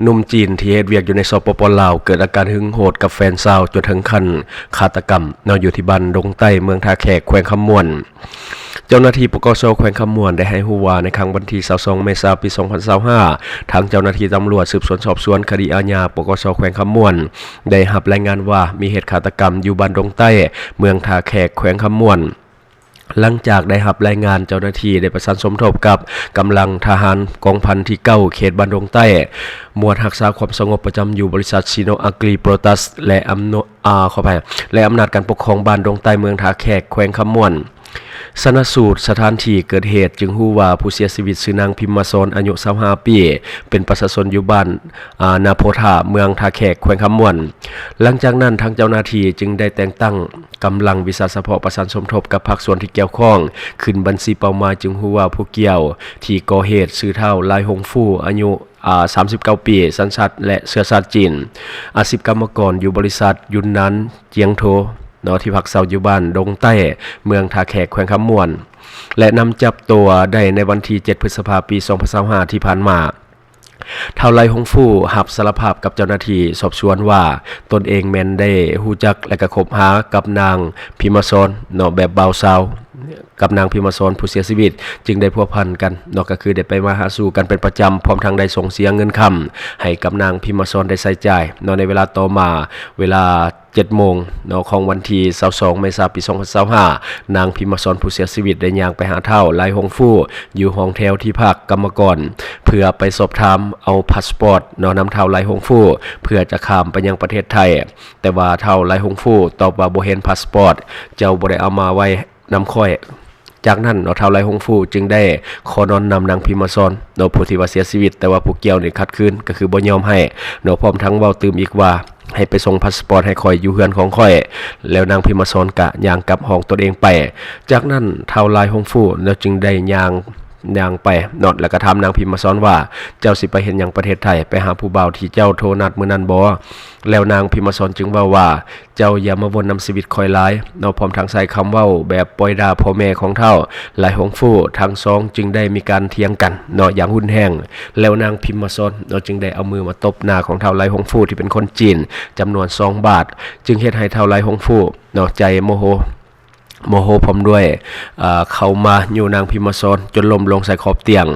ໜຸ່ມຈີນທີ່ເຮັດວຽກຢູ່ໃນ ສປປ ລາວ ເກີດອາການຫຶງໂຫດກັບແຟນສາວຈົນເຖິງຂັ້ນຄາດຕະກຳເນາະ ຢູ່ທີ່ບ້ານດົງໃຕ້ ເມືອງທ່າແຂກ ແຂວງຄຳມ່ວນ. ເຈົ້າໜ້າທີ່ ປກສ ແຂວງຄຳມ່ວນ ໄດ້ໃຫ້ຮູ້ວ່າ ໃນຄ່ຳວັນທີຊາວສອງ ເມສາ ປີສອງພັນຊາວຫ້າ ທາງເຈົ້າໜ້າທີ່ຕຳຫຼວດສືບສວນສອບສວນຄະດີອາຍາ ປກສ ແຂວງຄຳມ່ວນ ໄດ້ຮັບລາຍງານວ່າ ມີເຫດຄາດຕະກຳຢູ່ບ້ານດົງໃຕ້ ເມືອງທ່າແຂກ ແຂວງຄຳມ່ວນ. ຫຼັງຈາກໄດ້ຮັບລາຍງານ, ເຈົ້າໜ້າທີ່ໄດ້ປະສານສົມທົບກັບກຳລັງທະຫານກອງພັນທີເກົ້າ ເຂດບ້ານດົງໃຕ້, ໝວດຮັກສາຄວາມສະຫງົບປະຈຳຢູ່ບໍລິສັດ ຊິໂນອາກຣີໂປຣຕັສ ແລະ ອຳນວ- ອາ ຂໍອະໄພ ແລະ ອຳນາດການປົກຄອງບ້ານດົງໃຕ້ ເມືອງທ່າແຂກ ແຂວງຄຳມ່ວນ. ຊະນະສູດສະຖານທີ່ເກີດເຫດ ຈຶ່ງຮູ້ວ່າຜູ້ເສຍຊີວິດຊື່ນາງ ພິມມະສອນ ອາຍຸຊາວຫ້າປີ ເປັນປະຊາຊົນຢູ່ບ້ານ ອາ ນາໂພທາ ເມືອງທ່າແຂກ ແຂວງຄຳມ່ວນ. ຫຼັງຈາກນັ້ນ ທາງເຈົ້າໜ້າທີ່ຈຶ່ງໄດ້ແຕ່ງຕັ້ງກຳລັງວິຊາສະເພາະປະສານສົມທົບກັບພາກສ່ວນທີ່ກ່ຽວຂ້ອງ ຂຶ້ນບັນຊີເປົ້າໝາຍ ຈຶ່ງຮູ້ວ່າຜູ້ກ່ຽວທີ່ກໍ່ເຫດຊື່ທ້າວ ລາຍຫົງຟູ ອາຍຸ ອາ ສາມສິບເກົ້າປີ ສັນຊາດ ແລະ ເຊື້ອຊາດຈີນ, ອາຊີບກຳມະກອນຢູ່ບໍລິສັດ ຢຸນນານ ຈຽງໂທ ເນາະ ທີ່ພັກເຊົາຢູ່ບ້ານດົງໃຕ້ ເມືອງທ່າແຂກ ແຂວງຄຳມ່ວນ ແລະ ນຳຈັບຕົວໄດ້ໃນວັນທີເຈັດ ພຶດສະພາ ປີສອງພັນຊາວຫ້າ ທີ່ຜ່ານມາ. ທ້າວ ລາຍຫົງຟູ ຮັບສາລະພາບກັບເຈົ້າໜ້າທີ່ສອບສວນວ່າ ຕົນເອງແມ່ນໄດ້ຮູ້ຈັກ ແລະ ກໍຄົບຫາກັບນາງ ພິມມະສອນ ເນາະ ແບບບ່າວສາວ. ກັບນາງ ພິມມະສອນ ຜູ້ເສຍຊີວິດ ຈຶ່ງໄດ້ພົວພັນກັນເນາະ ກໍຄືໄດ້ໄປມາຫາສູ່ກັນເປັນປະຈຳ ພ້ອມທັງໄດ້ສົ່ງເສຍເງິນຄຳໃຫ້ກັບນາງ ພິມມະສອນ ໄດ້ໃຊ້ຈ່າຍເນາະ. ໃນເວລາຕໍ່ມາ ເວລາເຈັດໂມງເນາະ ຂອງວັນທີຊາວສອງ ເມສາ ປີສອງພັນຊາວຫ້າ ນາງ ພິມມະສອນ ຜູ້ເສຍຊີວິດ ໄດ້ຍ່າງໄປຫາທ້າວ ລາຍຫົງຟູ ຢູ່ຫ້ອງແຖວທີ່ພັກກຳມະກອນ ເພື່ອໄປສອບຖາມເອົາພາສປອດເນາະ ນຳທ້າວ ລາຍຫົງຟູ ເພື່ອຈະຂ້າມໄປຍັງປະເທດໄທ, ແຕ່ວ່າທ້າວ ລາຍຫົງຟູ ຕອບວ່າບໍ່ເຫັນພາສປອດ, ເຈົ້າບໍ່ໄດ້ເອົາມາໄວ້ ນຳຂ້ອຍ. ຈາກນັ້ນເນາະ ທ້າວ ລາຍຫົງຟູ ຈຶ່ງໄດ້ຂໍນອນນຳນາງ ພິມມະສອນ ເນາະ ຜູ້ທີ່ວ່າເສຍຊີວິດ, ແຕ່ວ່າຜູ້ກ່ຽວນີ້ຂັດຂືນ ກໍຄືບໍ່ຍອມໃຫ້ເນາະ, ພ້ອມທັງເວົ້າຕື່ມອີກວ່າ ໃຫ້ໄປສົ່ງພາສປອດໃຫ້ຂ້ອຍຢູ່ເຮືອນຂອງຂ້ອຍ, ແລ້ວນາງ ພິມມະສອນ ກະຍ່າງກັບຫ້ອງຕົນເອງໄປ. ຈາກນັ້ນ ທ້າວ ລາຍຫົງຟູ ເນາະ ຈຶ່ງໄດ້ຍ່າງ ຍ່າງໄປເນາະ ແລ້ວກໍຖາມນາງ ພິມມະສອນ ວ່າ ເຈົ້າຊິໄປເຮັດຫຍັງປະເທດໄທ? ໄປຫາຜູ້ບ່າວທີ່ເຈົ້າໂທນັດມື້ນັ້ນບໍ່? ແລ້ວນາງ ພິມມະສອນ ຈຶ່ງເວົ້າວ່າ ເຈົ້າຢ່າມາວົນນຳຊີວິດຂ້ອຍຫຼາຍເນາະ, ພ້ອມທັງໃຊ້ຄຳເວົ້າແບບປ່ອຍດ່າພໍ່ແມ່ຂອງທ້າວ ລາຍຫົງຟູ. ທັງສອງຈຶ່ງໄດ້ມີການຖຽງກັນເນາະຢ່າງຮຸນແຮງ, ແລ້ວນາງ ພິມມະສອນ ເນາະ ຈຶ່ງໄດ້ເອົາມືມາຕົບໜ້າຂອງທ້າວ ລາຍຫົງຟູ ທີ່ເປັນຄົນຈີນ ຈຳນວນສອງບາດ, ຈຶ່ງເຮັດໃຫ້ທ້າວ ລາຍຫົງຟູ ເນາະ ໃຈໂມໂຫ ໂມໂຫ ພ້ອມດ້ວຍ ເອີ ເຂົ້າມາຍູ້ນາງ ພິມມະສອນ ຈົນລົ້ມລົງໃສ່ຂອບຕຽງ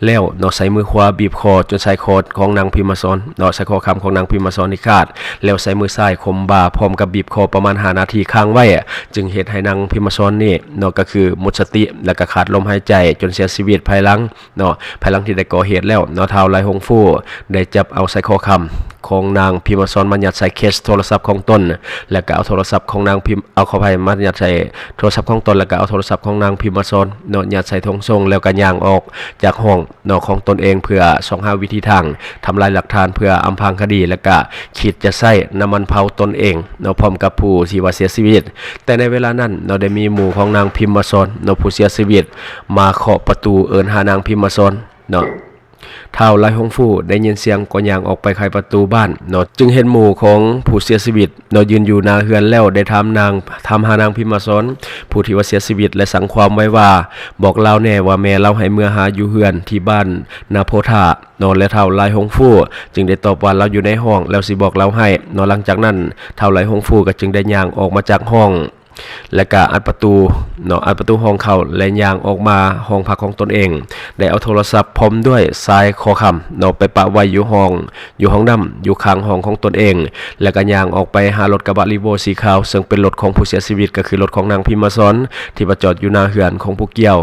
ແລ້ວເນາະ ໃຊ້ມືຂວາບີບຄໍຈົນສາຍຄໍຂອງນາງ ພິມມະສອນ ເນາະ ສາຍຄໍຄຳຂອງນາງ ພິມມະສອນ ນີ້ຂາດ, ແລ້ວໃຊ້ມືຊ້າຍຂົ່ມບ່າ ພ້ອມກັບບີບຄໍປະມານຫ້ານາທີຄ້າງໄວ້, ຈຶ່ງເຮັດໃຫ້ນາງ ພິມມະສອນ ນີ້ເນາະ ກໍຄືໝົດສະຕິ ແລ້ວກໍຂາດລົມຫາຍໃຈຈົນເສຍຊີວິດ. ພາຍຫຼັງເນາະ ພາຍຫຼັງທີ່ໄດ້ກໍ່ເຫດແລ້ວເນາະ ທ້າວ ລາຍຫົງຟູ ໄດ້ຈັບເອົາສາຍຄໍຄຳຂອງນາງ ພິມມະສອນ ມາຍັດໃສ່ເຄສໂທລະສັບຂອງຕົນ ແລ້ວກໍເອົາໂທລະສັບຂອງນາງພິມ- ເອົາ ຂໍອະໄພ ມາຍັດໃສ່ໂທລະສັບຂອງຕົນ ແລ້ວກໍເອົາໂທລະສັບຂອງນາງ ພິມມະສອນ ເນາະ ຍັດໃສ່ຖົງໂສ້ງ ແລ້ວກໍຍ່າງອອກຈາກຫ້ອງ ເນາະ ຂອງຕົນເອງ ເພື່ອຊອກຫາວິທີທາງທຳລາຍຫຼັກຖານ ເພື່ອອຳພາງຄະດີ ແລະກະຄິດຈະໃຊ້ນ້ຳມັນເຜົາຕົນເອງເນາະ ພ້ອມກັບຜູ້ທີ່ວ່າເສຍຊີວິດ. ແຕ່ໃນເວລານັ້ນເນາະ ໄດ້ມີໝູ່ຂອງນາງ ພິມມະສອນ ເນາະ ຜູ້ເສຍຊີວິດ ມາເຄາະປະຕູເອີ້ນຫານາງ ພິມມະສອນ ເນາະ. ທ້າວ ລາຍຫົງຟູ ໄດ້ຍິນສຽງກໍຍ່າງອອກໄປໄຂປະຕູບ້ານເນາະ ຈຶ່ງເຫັນໝູ່ຂອງຜູ້ເສຍຊີວິດ ເນາະ ຢືນຢູ່ໜ້າເຮືອນແລ້ວໄດ້ຖາມນາງ- ຖາມຫານາງ ພິມມະສອນ ຜູ້ທີ່ວ່າເສຍຊີວິດ ແລະ ສັ່ງຄວາມໄວ້ວ່າ ບອກລາວແດ່ວ່າແມ່ລາວໃຫ້ເມືອຫາຢູ່ເຮືອນທີ່ບ້ານນາໂພທາເນາະ ແລະ ທ້າວ ລາຍຫົງຟູ ຈຶ່ງໄດ້ຕອບວ່າລາວຢູ່ໃນຫ້ອງ ແລ້ວຊິບອກລາວໃຫ້ເນາະ. ຫຼັງຈາກນັ້ນ ທ້າວ ລາຍຫົງຟູ ກໍຈຶ່ງໄດ້ຍ່າງອອກມາຈາກຫ້ອງ ແລະກະອັດປະຕູເນາະ ອັດປະຕູຫ້ອງເຂົ້າ ແລະ ຍ່າງອອກມາຫ້ອງພັກຂອງຕົນເອງ ໄດ້ເອົາໂທລະສັບພ້ອມດ້ວຍສາຍຄໍຄຳເນາະ ໄປປະໄວ້ຢູ່ຫ້ອງ- ຢູ່ຫ້ອງນ້ຳ ຢູ່ຂ້າງຫ້ອງຂອງຕົນເອງ ແລະກະຍ່າງອອກໄປຫາລົດກະບະຣີໂວ້ສີຂາວ ເຊິ່ງເປັນລົດຂອງຜູ້ເສຍຊີວິດ ກໍຄືລົດຂອງນາງ ພິມມະສອນ ທີ່ວ່າຈອດຢູ່ໜ້າເຮືອນຂອງຜູ້ກ່ຽວ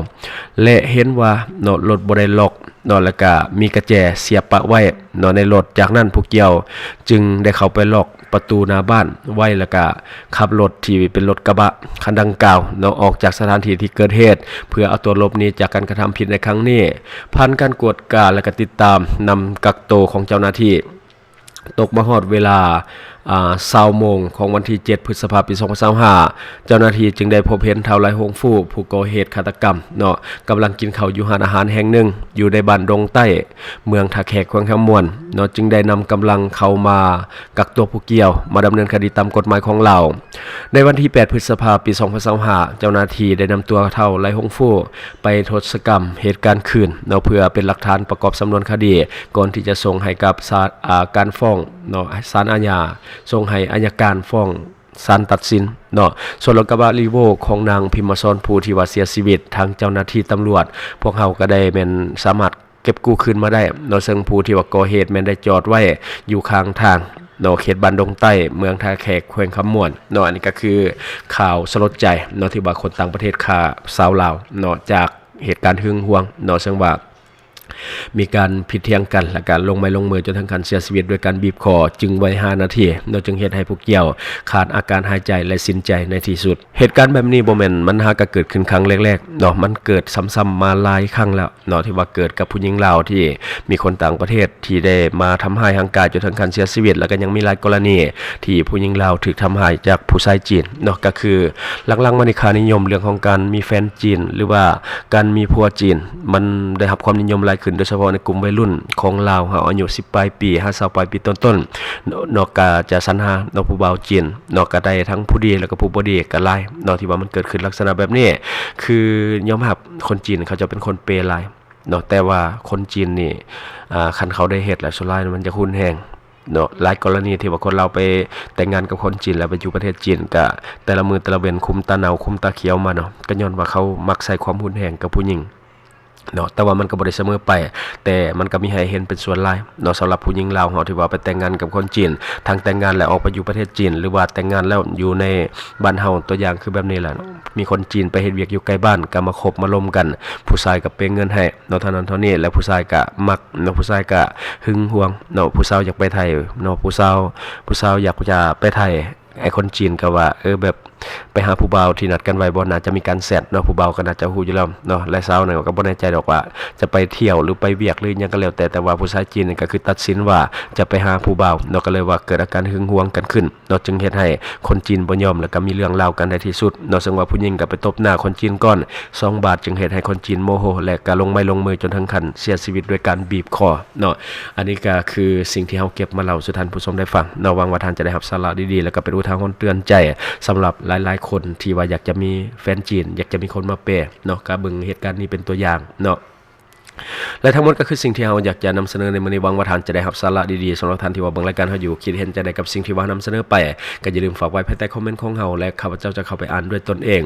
ແລະ ເຫັນວ່າເນາະ ລົດບໍ່ໄດ້ລັອກເນາະ ແລະກະມີກະແຈສຽບປະໄວ້ເນາະໃນລົດ. ຈາກນັ້ນຜູ້ກ່ຽວຈຶ່ງໄດ້ເຂົ້າໄປລັອກ ປະຕູໜ້າບ້ານໄວ້ ແລ້ວກະຂັບລົດທີ່ເປັນລົດກະບະຄັນດັ່ງກ່າວເນາະ ອອກຈາກສະຖານທີ່ທີ່ເກີດເຫດ ເພື່ອເອົາຕົວຫຼົບໜີຈາກການກະທຳຜິດໃນຄັ້ງນີ້. ຜ່ານການກວດກາ ແລະກະຕິດຕາມນຳກັກໂຕຂອງເຈົ້າໜ້າທີ່ ຕົກມາຮອດເວລາ ອ່າ ຊາວໂມງຂອງວັນທີເຈັດ ພຶດສະພາ ປີສອງພັນຊາວຫ້າ ເຈົ້າໜ້າທີ່ຈຶ່ງໄດ້ພົບເຫັນທ້າວ ໄຫຼຫົງຟູ ຜູ້ກໍ່ເຫດຄາດຕະກຳເນາະ ກຳລັງກິນເຂົ້າຢູ່ຮ້ານອາຫານແຫ່ງໜຶ່ງ ຢູ່ໃນບ້ານດົງໃຕ້ ເມືອງທ່າແຂກ ແຂວງຄຳມ່ວນເນາະ ຈຶ່ງໄດ້ນຳກຳລັງເຂົ້າມາກັກຕົວຜູ້ກ່ຽວ ມາດຳເນີນຄະດີຕາມກົດໝາຍຂອງລາວ. ໃນວັນທີແປດ ພຶດສະພາ ປີສອງພັນຊາວຫ້າ ເຈົ້າໜ້າທີ່ໄດ້ນຳຕົວທ້າວ ໄຫຼຫົງຟູ ໄປທົດສະກຳເຫດການຄືນເນາະ ເພື່ອເປັນຫຼັກຖານປະກອບສຳນວນຄະດີ ກ່ອນທີ່ຈະສົ່ງໃຫ້ກັບສາ ອາ ການຟ້ອງເນາະ ສານອາຍາ ສົ່ງໃຫ້ອັຍການຟ້ອງ ສານຕັດສິນເນາະ. ສ່ວນລົດກະບະ Revo ຂອງນາງ ພິມມະສອນ ຜູ້ທີ່ວ່າເສຍຊີວິດ ທາງເຈົ້າໜ້າທີ່ຕຳຫຼວດ ພວກເຮົາກໍໄດ້ແມ່ນສາມາດເກັບກູ້ຄືນມາໄດ້ເນາະ ເຊິ່ງຜູ້ທີ່ວ່າກໍ່ເຫດແມ່ນໄດ້ຈອດໄວ້ຢູ່ຂ້າງທາງເນາະ ເຂດບ້ານດົງໃຕ້ ເມືອງທ່າແຂກ ແຂວງຄຳມ່ວນເນາະ. ອັນນີ້ກໍຄືຂ່າວສະຫຼົດໃຈເນາະ ທີ່ວ່າຄົນຕ່າງປະເທດຂ້າຊາວລາວເນາະ ຈາກເຫດການຫຶງຫວງເນາະ ເຊິ່ງວ່າ ມີການຜິດຖຽງກັນ ແລະ ການລົງໄມ້ລົງມືຈົນເຖິງຂັ້ນເສຍຊີວິດດ້ວຍການບີບຄໍ ຈຶ່ງໄວຫ້ານາທີເນາະ ຈຶ່ງເຮັດໃຫ້ຜູ້ກ່ຽວຂາດອາການຫາຍໃຈ ແລະ ສິ້ນໃຈໃນທີ່ສຸດ. ເຫດການແບບນີ້ບໍ່ແມ່ນມັນຫາກະເກີດຂຶ້ນຄັ້ງແລກໆເນາະ ມັນເກີດຊ້ຳໆມາຫຼາຍຄັ້ງແລ້ວເນາະ ທີ່ວ່າເກີດກັບຜູ້ຍິງລາວທີ່ມີຄົນຕ່າງປະເທດທີ່ໄດ້ມາທຳຮ້າຍຮ່າງກາຍຈົນເຖິງຂັ້ນເສຍຊີວິດ ແລ້ວກໍຍັງມີຫຼາຍກໍລະນີທີ່ຜູ້ຍິງລາວຖືກທຳຮ້າຍຈາກຜູ້ຊາຍຈີນເນາະ. ກໍຄືຫຼັງໆມານີ້ຄ່ານິຍົມເລື່ອງຂອງການມີແຟນຈີນ ຫຼືວ່າ ການມີຜົວຈີນ ມັນໄດ້ຮັບຄວາມນິຍົມຫຼາຍຂຶ້ນ ໂດຍສະເພາະໃນກຸ່ມໄວລຸ້ນຂອງລາວເຮົາ ອາຍຸສິບປາຍປີ ຫາຊາວປາຍປີຕົ້ນໆ ເນາະ ກໍຈະສັນຫາເນາະ ຜູ້ບ່າວຈີນເນາະ ກໍໄດ້ທັງຜູ້ດີ ແລ້ວກໍຜູ້ບໍ່ດີກໍຫຼາຍເນາະ ທີ່ວ່າມັນເກີດຂຶ້ນລັກສະນະແບບນີ້. ຄືຍອມຮັບຄົນຈີນເຂົາເຈົ້າເປັນຄົນເປຫຼາຍເນາະ ແຕ່ວ່າຄົນຈີນນີ້ ອ່າ ຄັນເຂົາໄດ້ເຮັດແລ້ວ ສ່ວນຫຼາຍມັນຈະຮຸນແຮງ ເນາະ. ຫຼາຍກໍລະນີທີ່ວ່າຄົນລາວໄປແຕ່ງງານກັບຄົນຈີນ ແລ້ວໄປຢູ່ປະເທດຈີນ ກະແຕ່ລະມື້ແຕ່ລະເວັນຄຸມຕາເນົ່າຄຸມຕາຂຽວມາເນາະ ກໍຍ້ອນວ່າເຂົາມັກໃຊ້ຄວາມຮຸນແຮງກັບຜູ້ຍິງເນາະ. ແຕ່ວ່າມັນກໍບໍ່ໄດ້ສະເໝີໄປ ແຕ່ມັນກໍມີໃຫ້ເຫັນເປັນສ່ວນຫຼາຍເນາະ ສຳລັບຜູ້ຍິງລາວເຮົາທີ່ວ່າໄປແຕ່ງງານກັບຄົນຈີນ ທັງແຕ່ງງານແລ້ວອອກໄປຢູ່ປະເທດຈີນ ຫຼືວ່າແຕ່ງງານແລ້ວຢູ່ໃນບ້ານເຮົາ ຕົວຢ່າງຄືແບບນີ້ແຫຼະເນາະ ມີຄົນຈີນໄປເຮັດວຽກຢູ່ໃກ້ບ້ານ ກໍມາຄົບມາລົມກັນ ຜູ້ຊາຍກໍເປເງິນໃຫ້ເນາະ ເທົ່ານັ້ນເທົ່ານີ້ ແລ້ວຜູ້ຊາຍກໍມັກເນາະ ຜູ້ຊາຍກໍຫຶງຫວງ ເນາະ ຜູ້ສາວຢາກໄປໄທເນາະ ຜູ້ສາວ ຜູ້ສາວຢາກຈະໄປໄທ ໄອ້ຄົນຈີນກໍວ່າ ເອີ ແບບໄປຫາຜູ້ບ່າວທີ່ນັດກັນໄວ້ບໍ່ ໜ້າຈະມີການແຊັດເນາະ ຜູ້ບ່າວກໍໜ້າຈະຮູ້ຢູ່ແລ້ວເນາະ ແລະ ສາວນັ້ນກໍບໍ່ແນ່ໃຈດອກວ່າຈະໄປທ່ຽວ ຫຼື ໄປວຽກ ຫຼື ຫຍັງກໍແລ້ວແຕ່ ແຕ່ວ່າຜູ້ຊາຍຈີນນີ້ກໍຄືຕັດສິນວ່າຈະໄປຫາຜູ້ບ່າວເນາະ ກໍເລີຍວ່າເກີດອາການຫຶງຫວງກັນຂຶ້ນເນາະ ຈຶ່ງເຮັດໃຫ້ຄົນຈີນບໍ່ຍອມ ແລ້ວກໍມີເລື່ອງລາວກັນໃນທີ່ສຸດເນາະ ເຊິ່ງວ່າຜູ້ຍິງກໍໄປຕົບໜ້າຄົນຈີນກ່ອນສອງບາດ ຈຶ່ງເຮັດໃຫ້ຄົນຈີນໂມໂຫ ແລະ ກໍລົງໄມ້ລົງມືຈົນເຖິງຂັ້ນເສຍຊີວິດດ້ວຍການບີບຄໍ. ເນາະ ອັນນີ້ກໍຄືສິ່ງທີ່ເຮົາເກັບມາເລົ່າສູ່ທ່ານຜູ້ຊົມໄດ້ຟັງເນາະ ຫວັງວ່າທ່ານຈະໄດ້ຮັບສາລະດີໆ ແລ້ວກໍເປັນອຸທາຫົນເຕືອນໃຈ ສຳລັບຫຼາຍໆຄົນທີ່ວ່າຢາກຈະມີແຟນຈີນ ຢາກຈະມີຄົນມາແປເນາະ ກໍເບິ່ງເຫດການນີ້ເປັນຕົວຢ່າງເນາະ. ແລະ ທັງໝົດກໍຄືສິ່ງທີ່ເຮົາຢາກຈະນຳສະເໜີໃນມື້ນີ້ ຫວັງວ່າທ່ານຈະໄດ້ຮັບສາລະດີໆ. ສຳລັບທ່ານທີ່ວ່າເບິ່ງລາຍການເຮົາຢູ່ ຄິດເຫັນຈັ່ງໃດກັບສິ່ງທີ່ວ່າເຮົານຳສະເໜີໄປ ກໍຢ່າລືມຝາກໄວ້ພາຍໃຕ້ຄອມເມັນຂອງເຮົາ ແລະ ຂ້າພະເຈົ້າຈະເຂົ້າໄປອ່ານດ້ວຍຕົນເອງ.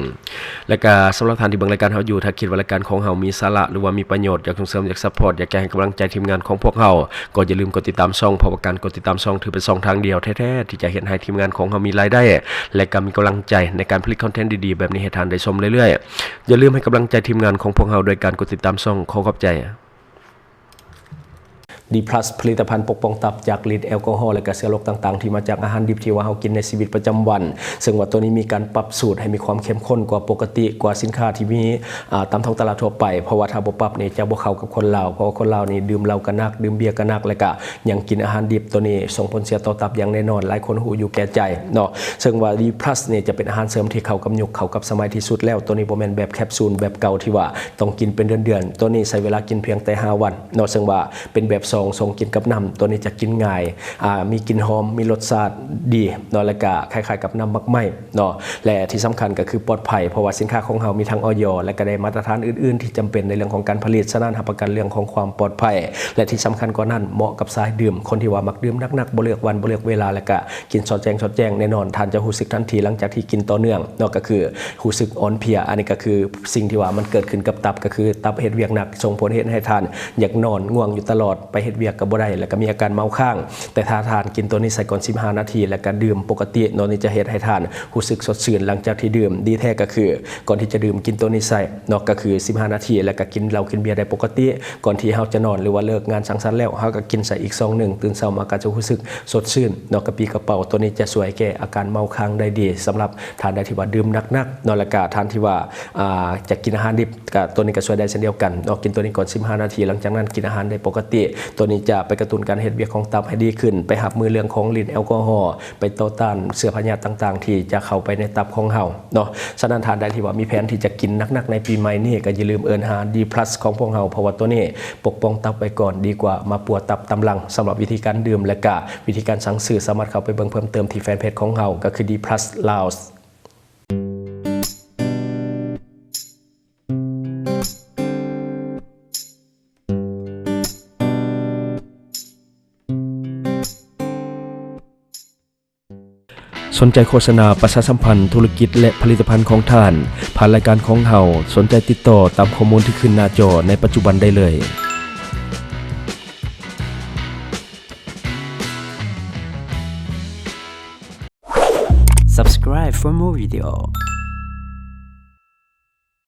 ແລະກະສຳລັບທ່ານທີ່ເບິ່ງລາຍການເຮົາຢູ່ ຖ້າຄິດວ່າລາຍການຂອງເຮົາມີສາລະ ຫຼືວ່າມີປະໂຫຍດ ຢາກສົ່ງເສີມ ຢາກຊັບພອດ ຢາກຈະໃຫ້ກຳລັງໃຈທີມງານຂອງພວກເຮົາ ກໍຢ່າລືມກົດຕິດຕາມຊ່ອງ ເພາະວ່າການກົດຕິດຕາມຊ່ອງຖືເປັນຊ່ອງທາງດຽວແທ້ໆ ທີ່ຈະເຮັດໃຫ້ທີມງານຂອງເຮົາມີລາຍໄດ້ ແລະກະມີກຳລັງໃຈໃນການຜະລິດຄອນເທັນດີໆແບບນີ້ໃຫ້ທ່ານໄດ້ຊົມເລື້ອຍໆ. ຢ່າລືມໃຫ້ກຳລັງໃຈທີມງານຂອງພວກເຮົາດ້ວຍການກົດຕິດຕາມຊ່ອງ. ຂໍຂອບໃຈ. ດີພລັສ ຜະລິດຕະພັນປົກປ້ອງຕັບຈາກລິດແອລກໍຮໍ ແລະ ກະເຊື້ອໂລກຕ່າງໆ ທີ່ມາຈາກອາຫານດິບທີ່ວ່າເຮົາກິນໃນຊີວິດປະຈຳວັນ, ເຊິ່ງວ່າໂຕນີ້ມີການປັບສູດໃຫ້ມີຄວາມເຂັ້ມຂຸ້ນກວ່າປົກກະຕິ ກວ່າສິນຄ້າທີ່ມີ ອາ ຕາມທ້ອງຕະຫຼາດທົ່ວໄປ, ເພາະວ່າຖ້າບໍ່ປັບນີ້ຈະບໍ່ເຂົ້າກັບຄົນລາວ, ເພາະວ່າຄົນລາວນີ້ດື່ມເຫຼົ້າກະໜັກ, ດື່ມເບຍກະໜັກ ແລະ ກະຍັງກິນອາຫານດິບ, ໂຕນີ້ສົ່ງຜົນເສຍຕໍ່ຕັບຢ່າງແນ່ນອນ, ຫຼາຍຄົນຮູ້ຢູ່ແກ່ໃຈເນາະ. ເຊິ່ງວ່າດີພລັສນີ້ຈະເປັນອາຫານເສີມທີ່ເຂົ້າກັບຍຸກ, ເຂົ້າກັບສະໄໝທີ່ສຸດແລ້ວ, ໂຕນີ້ບໍ່ແມ່ນແບບແຄປຊູນແບບເກົ່າທີ່ວ່າຕ້ອງກິນເປັນເດືອນໆ, ໂຕນີ້ໃຊ້ເວລາກິນພຽງແຕ່ຫ້າວັນ ເນາະ, ເຊິ່ງວ່າເປັນແບບຊອງ, ຊອງກິນກັບນ້ຳ, ຕົວນີ້ຈະກິນງ່າຍ, ອ່າ ມີກິ່ນຫອມ, ມີລົດຊາດດີເນາະ, ແລະກະຄ້າຍໆກັບນ້ຳໝາກໄມ້ເນາະ, ແລະທີ່ສຳຄັນກໍຄືປອດໄພ, ເພາະວ່າສິນຄ້າຂອງເຮົາມີທັງ ອອຍ ແລະກະໄດ້ມາດຕະຖານອື່ນໆທີ່ຈຳເປັນໃນເລື່ອງຂອງການຜະລິດ, ສະນັ້ນຮັບປະກັນເລື່ອງຂອງຄວາມປອດໄພ, ແລະທີ່ສຳຄັນກວ່ານັ້ນ ເໝາະກັບສາຍດື່ມ, ຄົນທີ່ວ່າມັກດື່ມໜັກໆ, ບໍ່ເລືອກວັນ, ບໍ່ເລືອກເວລາ, ແລະກະກິນຊອດແຈ້ງ, ຊອດແຈ້ງ, ແນ່ນອນທ່ານຈະຮູ້ສຶກທັນທີຫຼັງຈາກທີ່ກິນຕໍ່ເນື່ອງເນາະ, ກໍຄື ຮູ້ສຶກອ່ອນເພຍ, ອັນນີ້ກໍຄືສິ່ງທີ່ວ່າມັນເກີດຂຶ້ນກັບຕັບ, ກໍຄືຕັບເຮັດວຽກໜັກ, ສົ່ງຜົນເຮັດໃຫ້ທ່ານຢາກນອນ, ງ່ວງຢູ່ຕະຫຼອດ, ໄປເຮັດວຽກກໍບໍ່ໄດ້, ແລ້ວກໍມີອາການເມົາຄ້າງ. ແຕ່ຖ້າທ່ານກິນຕົວນີ້ໃສ່ກ່ອນສິບຫ້ານາທີ ແລ້ວກໍດື່ມປົກກະຕິເນາະ, ນີ້ຈະເຮັດໃຫ້ທ່ານຮູ້ສຶກສົດຊື່ນຫຼັງຈາກທີ່ດື່ມ. ດີແທ້ກໍຄືກ່ອນທີ່ຈະດື່ມກິນຕົວນີ້ໃສ່ເນາະ, ກໍຄືສິບຫ້ານາທີ ແລ້ວກໍກິນເຫຼົ້າກິນເບຍໄດ້ປົກກະຕິ, ກ່ອນທີ່ເຮົາຈະນອນ ຫຼືວ່າເລີກງານສັງສັນແລ້ວ, ເຮົາກໍກິນໃສ່ອີກຊອງໜຶ່ງ, ຕື່ນເຊົ້າມາກໍຈະຮູ້ສຶກສົດຊື່ນເນາະ, ກະປີ້ກະເປົາ. ຕົວນີ້ຈະຊ່ວຍແກ້ອາການເມົາຄ້າງໄດ້ດີ ສຳລັບທ່ານໃດທີ່ວ່າດື່ມໜັກໆເນາະ, ແລ້ວກະທ່ານທີ່ວ່າ ອ່າ ຈະກິນອາຫານດິບ ກະຕົວນີ້ກໍຊ່ວຍໄດ້ເຊັ່ນດຽວກັນເນາະ, ກິນຕົວນີ້ກ່ອນສິບຫ້ານາທີ, ຫຼັງຈາກນັ້ນກິນອາຫານໄດ້ປົກກະຕິ. ໂຕນີ້ຈະໄປກະຕຸ້ນການເຮັດວຽກຂອງຕັບໃຫ້ດີຂຶ້ນ, ໄປຮັບມືເລື່ອງຂອງລິດແອລກໍຮໍ, ໄປຕໍ່ຕ້ານເຊື້ອພະຍາດຕ່າງໆ ທີ່ຈະເຂົ້າໄປໃນຕັບຂອງເຮົາເນາະ. ສະນັ້ນທ່ານໃດທີ່ວ່າມີແຜນທີ່ຈະກິນໜັກໆໃນປີໃໝ່ນີ້ ກໍຢ່າລືມເອີ້ນຫາ D plus ຂອງພວກເຮົາ, ເພາະວ່າໂຕນີ້ປົກປ້ອງຕັບໄວ້ກ່ອນ ດີກວ່າມາປົວຕັບຕາມຫຼັງ. ສຳລັບວິທີການດື່ມ ແລະກະວິທີການສັ່ງຊື້ ສາມາດເຂົ້າໄປເບິ່ງເພີ່ມເຕີມທີ່ແຟນເພຈຂອງເຮົາ ກໍຄື D plus Laos. ສົນໃຈໂຄສະນາປະຊາສຳພັນທຸລະກິດ ແລະ ຜະລິດຕະພັນຂອງທ່ານ ຜ່ານລາຍການຂອງເຮົາ, ສົນໃຈຕິດຕໍ່ຕາມຂໍ້ມູນທີ່ຂຶ້ນໜ້າຈໍໃນປັດຈຸບັນໄດ້ເລີຍ. Subscribe for more video.